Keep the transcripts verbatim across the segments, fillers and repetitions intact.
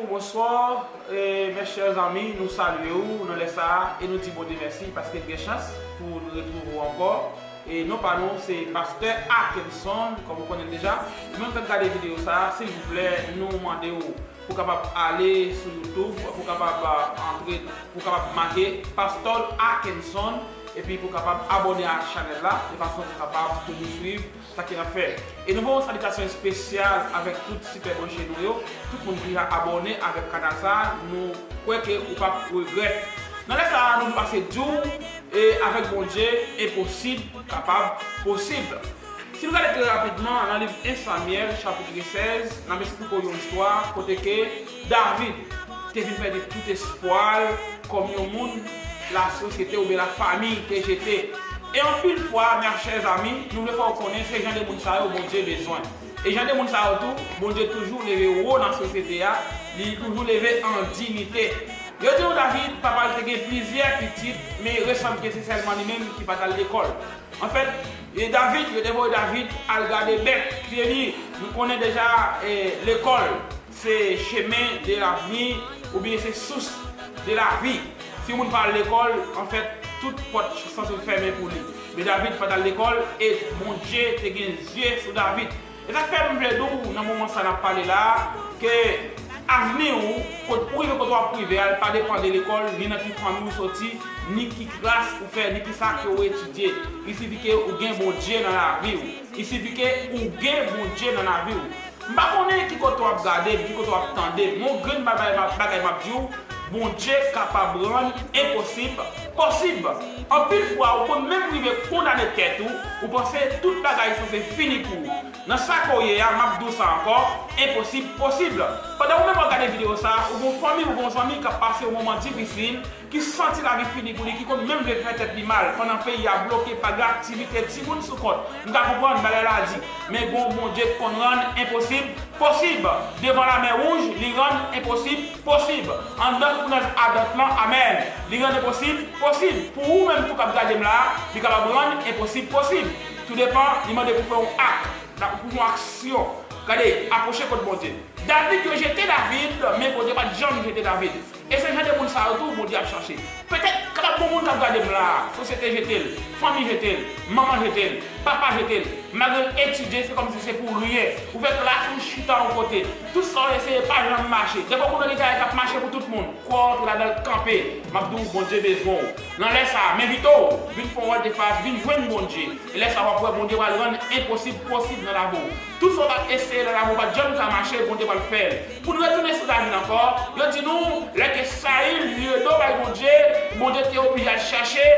Bonsoir, eh, mes chers amis, nou salye w nan lè sa a e nou di Bondye mèsi paske n gen chans pou nou retwouve w ankò. E non pa nou, se pastè Akenson, kòm ou konnen l deja. Ou menm k ap gade videyo sa a, silvouplè, nou mande w pou w kapab ale sou YouTube, pou w kapab, ah, antre, pou w kapab make Pastòl Akenson, epi pou w kapab abòne ak chanèl la, de fason pou w kapab toujou swiv sa ke n ap fè. E nou voye yon salitasyon espesyal avèk tout sipè branche nou yo, tout moun ki deja abòne avèk kanal sa a, nou kwè ke ou p ap regrèt. Nan lè sa a, nou pase di w, e avèk Bondye, enposib kapab posib. Si nou gade trè rapidman nan liv en Samyèl, chapit sèz, n ap esplike w yon istwa kote ke David te vin pèdi tout espwa l kòm yon moun lasosyete oubyen lafanmi te jete. E anpil fwa, mes chers amis, nou vle fè w konnen se jan de moun sa yo Bondye bezwen. E jan de moun sa yo tou, Bondye toujou leve wo nan sosyete a, li toujou leve an diyite. Yo di nou David, papa l te gen plizyè pitit, men resanble ke se sèlman li menm ki pa t al lekòl. Anfèt, e David, yo te voye David al gade bèt, pye li. Nou konnen deja, e, lekòl se chemin de l'avenir oubyen se source de la vie. Si yon moun pa al lekòl, anfèt, tout pòt sanse fèmen pou li. Men David pa t al lekòl e Bondye te gen zye sou David. E sa k fè m vle di w nan moman sa n ap pale la a, ke avni w, kot ou rive, kote w ap rive a, li pa depann de lekòl, ni nan ki fanmi w soti, ni ki klas ou fè, ni ki sa ke w etidye. Il sifi ke ou gen Bondye nan lavi w. Il sifi ke ou gen Bondye nan lavi w. M pa konnen ki kote w ap gade m, ki kote w ap tande m, men yon grenn bagay m ap, bagay m ap di w, Bondye kapab rann enposib posib. Anpil fwa, ou konn menm rive kondane tèt ou, ou panse tout bagay sanse fini pou ou. Nan sa ke w ye a, m ap di w sa ankò, enposib posib. Pandan ou menm w ap gade videyo sa a, ou gen yon fanmi, ou gen yon zanmi k ap pase yon moman difisil, ki santi lavi fini pou li, ki konn menm vle fè tèt li mal, pandan peyi a bloke, pa gen aktivite, timoun sou kont. M ka konprann bagay la di, men gen yon Bondye ki konn rann enposib posib. Devan lamè wouj, li rann enposib posib. Anndan founèz adant lan, amèn, li rann enposib posib. Pou ou menm tou k ap gade m la a, li kapab rann enposib posib. Tou depann, li mande pou fè yon ak, pou fè yon aksyon. Gade, apwoche kot Bondye. David, yo jete David, men Bondye pa t janm jete David. E se jan de moun sa yo tou Bondye ap chache. Petèt, kapab gen moun k ap gade m la a, sosyete jete l, fanmi jete l, manman jete l, papa jete l, malgre l etidye, se kòmsi se pou ryen. Ou fè klas ou chita yon kote. Tout sa w eseye pa janm mache. Dèfwa ou konnen gen bagay k ap mache pou tout moun. Kwè w antre ladan l, kanpe. M ap di w, Bondye bezwen w. Nan lè sa a, m envite w, vin fè yon volte fas, vin jwenn Bondye. E lè sa a, w ap wè Bondye pral rann enposib posib nan lavi w. Tout sa w t ap eseye nan lavi w pa t janm ka mache, Bondye pral fè l. Pou n retounen sou David ankò, yo di nou, lè ke Sayil vire do bay Bondye, Bondye te oblije al chache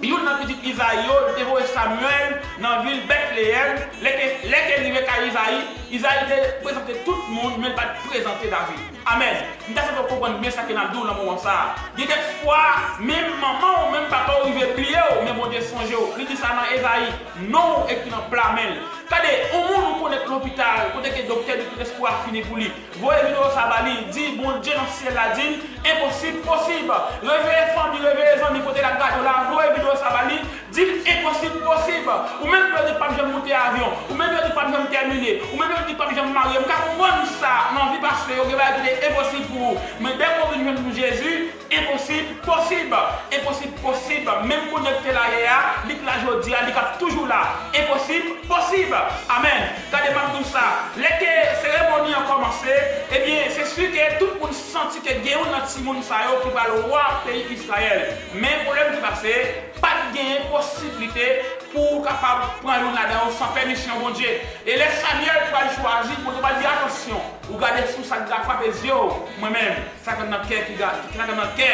youn nan pitit Izayi yo, li te voye Samyèl nan vil Betleyèm. Lè ke, lè ke l rive kay Izayi, Izayi te prezante tout moun, men l pa t prezante David. Amèn. M ta santi w konprann byen sa ke n ap di w nan moman sa a. Gen kèk fwa, menm manman w, menm papa w rive bliye w, men Bondye sonje w. Li di sa nan Ezayi, non w ekri nan pla men l. Gade, yon moun ou konnen k lopital, kote ke doktè di tout espwa fini pou li. Voye videyo sa ba li, di Bondye nan syèl la di l, enposib posib. Reveye fanmi, reveye zanmi kote l ap gade w la, voye videyo sa ba li, di l enposib posib. Ou menm yo di k p ap janm moute avyon, ou menm yo di k p ap janm tèmine, ou menm yo di k p ap janm marye. M ka konprann sa nan vi pase yo, gen bagay ki te enposib pou ou. Men dèke w vin jwenn Jezi, enposib posib. Enposib posib. Menm kounye a ki te la yè a, li k la jodi a, li k ap toujou la. Enposib posib. Amèn. Gade, m ap di w sa. Lè ke seremoni an kòmanse, ebyen, se si ke tout moun santi ke gen youn nan timoun sa yo ki pral wa peyi Izrayèl. Men pwoblèm ki pase, pa t genyen posiblite pou w kapab pran youn ladan yo san pèmisyon Bondye. E lè Samyèl pral chwazi, Bondye pral di, atansyon, ou gade sou sa k ka frape zye w, mwen menm, sa k nan kè ki ga-, sa k nan kè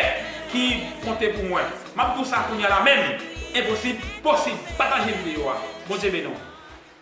ki konte pou mwen. M ap di w sa kounye a la menm, enposib posib. Pataje videyo a. Bondye beni w.